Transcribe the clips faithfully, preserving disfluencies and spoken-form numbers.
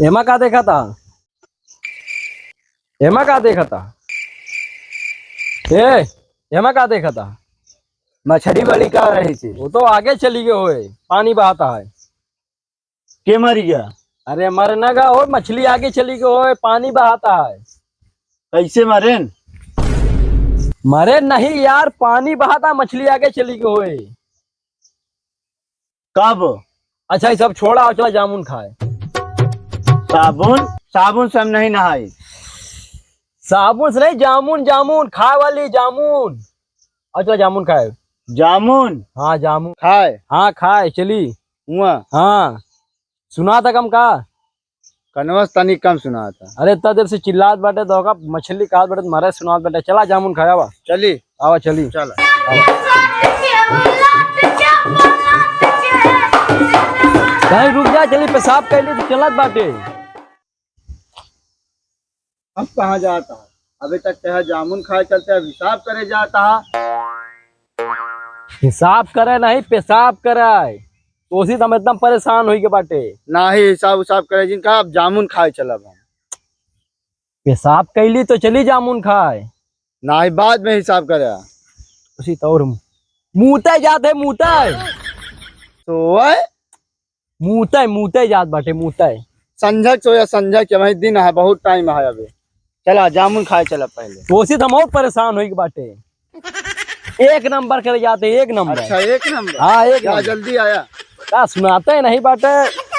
एमा का देखा था? एमा का देखा था? ए, एमा का देखा था? मछली बड़ी का रही थी? वो तो आगे चली गए होए, पानी बहाता है। के मरी गया? अरे मर न गा हो, मछली आगे चली गई होए, पानी बहाता है। कैसे मरेन? मरे नहीं यार, पानी बहाता, मछली आगे चली गई होए। कब? अच्छा, ये सब छोड़ा, चला जामुन खाए। साबुन? साबुन से हम नहीं नहाई। साबुन से नहीं, जामुन, जामुन, खाए वाली जामुन। और चला जामुन खाए। जामुन? हाँ, जामुन। खाए? हाँ, खाए, चली। हुआ? हाँ। सुना था कम का? कनवा से तनी कम सुना था। अरे, इतना देर से चिल्लात बाटे, तो का मछली खात बाटे, मारे सुनात बाटे। चला जामुन खाए, आवा। चली। आवा, चली। चला। कहीं रुक जा, चली, पेशाब कर ली तो चलत बाटे। अब कहाँ जाता है? अभी तक कहा जामुन खाए चलते, अब हिसाब करे जाता है। हिसाब करे नहीं, पेशाब करे। तो उसी तो हम एकदम परेशान होई के बाटे। नाही हिसाब उसाब करे जिनका, अब जामुन खाए चलब हम। पेशाब कैली तो चली जामुन खाए। नाही, बाद में हिसाब करे। उसी तो और मूते जाते, मूते। सोए? मूतै, मूतै जात बाटे, मूतै। संझक से हो या संझक के, वही दिन है, बहुत टाइम है अभी। चला, जामुन खाए चला पहले। तो उसी तो हम और परेशान होई के बाटे। एक नंबर करे जाते, एक नंबर। अच्छा, एक नंबर। हाँ, एक चला, नंबर। जल्दी आया। का सुनाते नहीं बाटे।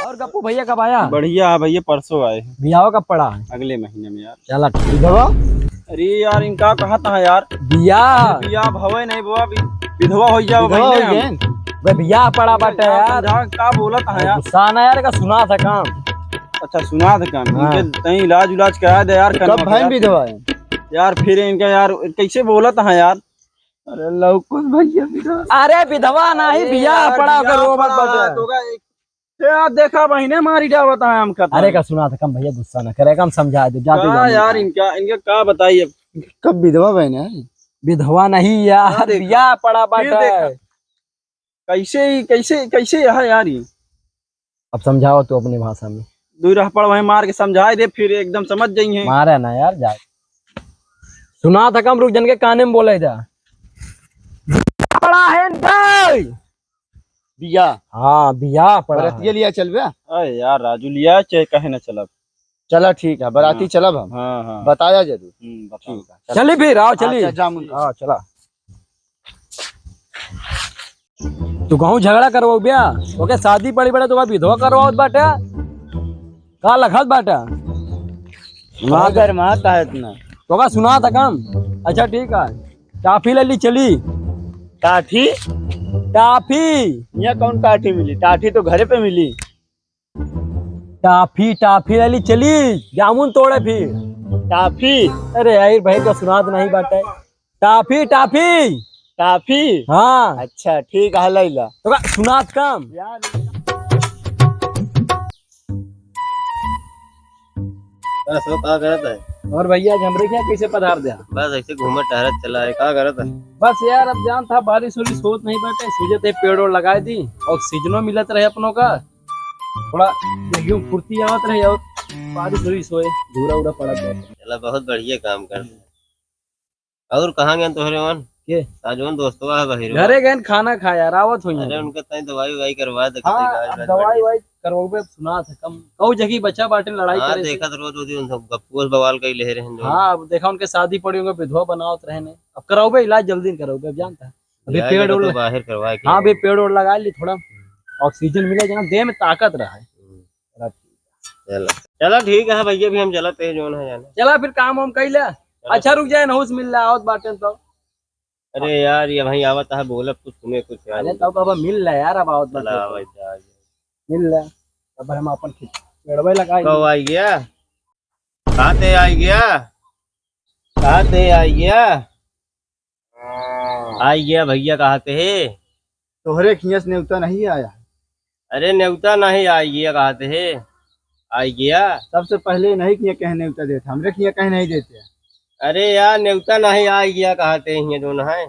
और गप्पू भैया कब आया? बढ़िया है भैया, परसों आए हैं। बियाह कब पड़ा है? अगले महीने में यार। चला ठीक। विधवा? अरे यार, इनका कहा था यार। बियाह? बियाह भवे नहीं बुआ, बि-, विधवा हो जाओ विधवा बहिने हो हम। गए? बे बियाह पड़ा बाटे यार, यार। समझा, का बोलत है यार? गुस्सा ना यार, का सुना था काम। अच्छा, सुना था काम। हाँ। इनके तई इलाज उलाज करा दे यार, कब कनवा के भैन यार। विधवा है? यार, फिर इनका यार, कैसे बोलत है यार? अरे लौकुश भैया विधवा। अरे विधवा नहीं, अरे बियाह यार, पड़ा, बियाह ओकर रो मत पड़ा, बाटे। तो का एक ए, आ देखा बहिने मारी जावत है हमका तो। अरे का सुना था कम भैया, गुस्सा ना करे, कम समझा दे, जाते का जाने यार का। इनका, इनका का बताई अब। कब विधवा बहने है? विधवा नहीं यार, हाँ, देखा। बियाह पड़ा फिर बाटे। देखा। कैसे ही, कैसे, कैसे है यार ये? अब समझाओ तू अपने भाषा में। दू रहपड़ वहीं मार के समझाए दे, फिर एकदम समझ जाई हैं। मारे ना यार, जा। सुना था कम, रुक जन के काने में बोले जा। पड़ा है इनका। बियाह। हाँ, बियाह पड़ा बरतिया है। लिया चलबे? अरे यार राजू, लिया चाहे कहे ना चलब। चला ठीक है, बराती हाँ। चलब हम। हाँ, हाँ। बताया जरूर। हम्म, बताओ। ठीक है, चल। चली फिर, आओ, चली। अच्छा, जामुन। हाँ, चला। तू कहूँ झगड़ा करवाओ बिया? ओके शादी पड़ी बड़े, तो विधवा करवाओ बाटे। का लखत बाटे? ना गरमात है इतना। तो का सुना था काम? अच्छा, ठीक है। टाफी ले ली, चली। टाफी? टाफी। यहाँ कौन टाफी मिली? टाफी तो घरे पे मिली। टाफी, टाफी ले ली, चली। जामुन तोड़े फिर। टाफी? अरे यार, भाई का सुनात नहीं बाटे। Toffee, toffee. टाफी? हाँ। अच्छा, ठीक है, लैला। तो का सुनात काम? यार। बस हो, का करत है? और भैया, आज हमरे क्या कैसे पधार दिया? बस ऐसे घूमत टहरत चला है, का करत है? बस यार, अब जान था, बारिश वारिश होत नहीं बाटे, सोचे थे पेड़ ओड़ लगाए दी, ऑक्सीजनो मिलत रहे अपनों का, थोड़ा देहियो फुर्ती आवत रहे और बारिश वारिश होए, धूरा उरा पड़त रहे। चला, बहुत बढ़िया काम कर। और कहाँ गए तोहरे मन? के? आज उन दोस्तवा है बहिरवा। घरे गए खाना खाए यार, आवत हुई अरे हैं। उनके ताई दवाई उवाई करवा दे, हाँ, कते इलाज अब उलाज दवाई बढ़िया। वाई करवाबे, सुना था कम। कहू जगह बच्चा बाटे लड़ाई हाँ, करे से। देखा तो रोज रोज उन सब गप्पुआ से बवाल कई ले रहे हैं जो। हाँ, अब देखा उनके शादी पड़ी होंगे, विधवा बनावत रहे ने। अब कराबे इलाज जल्दी कराबे, अब जानता है। अभी इलाज पेड़ लगा ओड़ तो ल-, बाहर करवा के हाँ, अभी आए। पेड़ ओड़ लगा ली थोड़ा, ऑक्सीजन मिले जना, देह में ताकत रहे। हम्म। चला ठीक है। चला, चला ठीक है भैया, अभी हम चलत हैं, जोन है जाना। चला फिर काम वाम कई ले। चला। अच्छा रुक जाए, नहुस मिल ले, आवत बाटे तो। अरे यार, ये भाई आवत है, बोलब कुछ, सुने कुछ यार। अरे तब अब मिल ले यार, अब आवत चला, बाटे तो। आवत है, आ गया। मिल ले, अब हम अपन खिच-, पेड़वे लगाई। कब आई गया? कहाँ ते आई गया? कहाँ ते आई गया? आई गया भैया, कहाँ ते है? तोहरे खिया से नेवता नहीं आया। अरे नेवता नहीं आई गया, कहाँ ते है? आई गया। सबसे पहले नहीं किया कहे नेवता देता, हमरे खिया कहे नहीं देते। अरे यार नेवता नहीं आई गया, कहाँ ते हिया जोन है?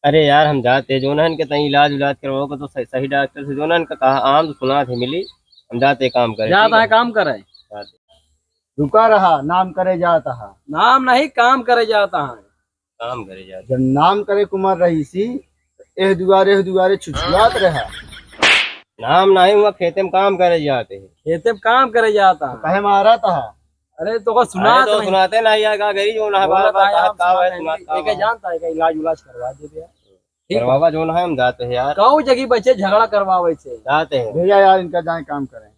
अरे यार हम जाते जोन है इनके तई इलाज उलाज करवाओ को तो सही, सही डॉक्टर से जोन है इनका कहा आम तो सुना थे मिली, हम जाते काम करे, जाता ठीक है है? काम करे। जाते। रुका रहा, नाम करे जात हा। नाम नहीं, काम करे जात हा। काम करे जात। जब नाम करे कुमार रहीसी, एह दुआरे, एह दुआरे छुछुआत रहा। नाम नहीं हुआ, खेते में काम करे जात है। खेते में काम करे जात हा। तो कहे मारा था? अरे तो को सुना अरे तो नहीं। सुनाते नहीं यार, का गरी जो ना बोला बार बार था यार, कहा का है, सुनाते सुनाते नहीं। का एके है। जानता है, का इलाज उलाज करवा दे यार। ठीक है। करवावा जो ना है, हम जाते हैं यार। कहूँ जगह बच्चे झगड़ा करवावे से। जाते हैं। भैया यार, इनका जाए काम करें।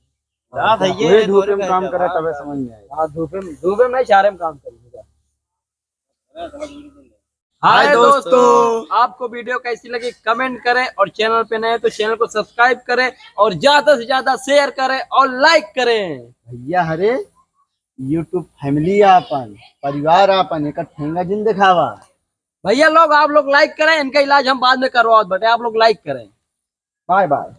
जात है ये, वही धूप में काम करे, तबे समझ में आएगा। हाँ, धूपे में, धूपे में नहीं, चारे में काम करेंगे। हाय हाय दोस्तों, दोस्तों। आपको वीडियो कैसी लगी कमेंट करें और चैनल पे नए हैं तो चैनल को सब्सक्राइब करें और ज्यादा से ज्यादा शेयर करें और लाइक करें। भैया हरे YouTube फैमिली आपन, परिवार आपन, एक ठेंगा जिन दिखावा। भैया लोग, आप लोग लाइक करें, इनका इलाज हम बाद में करवावत बटे, आप लोग लाइक करें। Bye bye.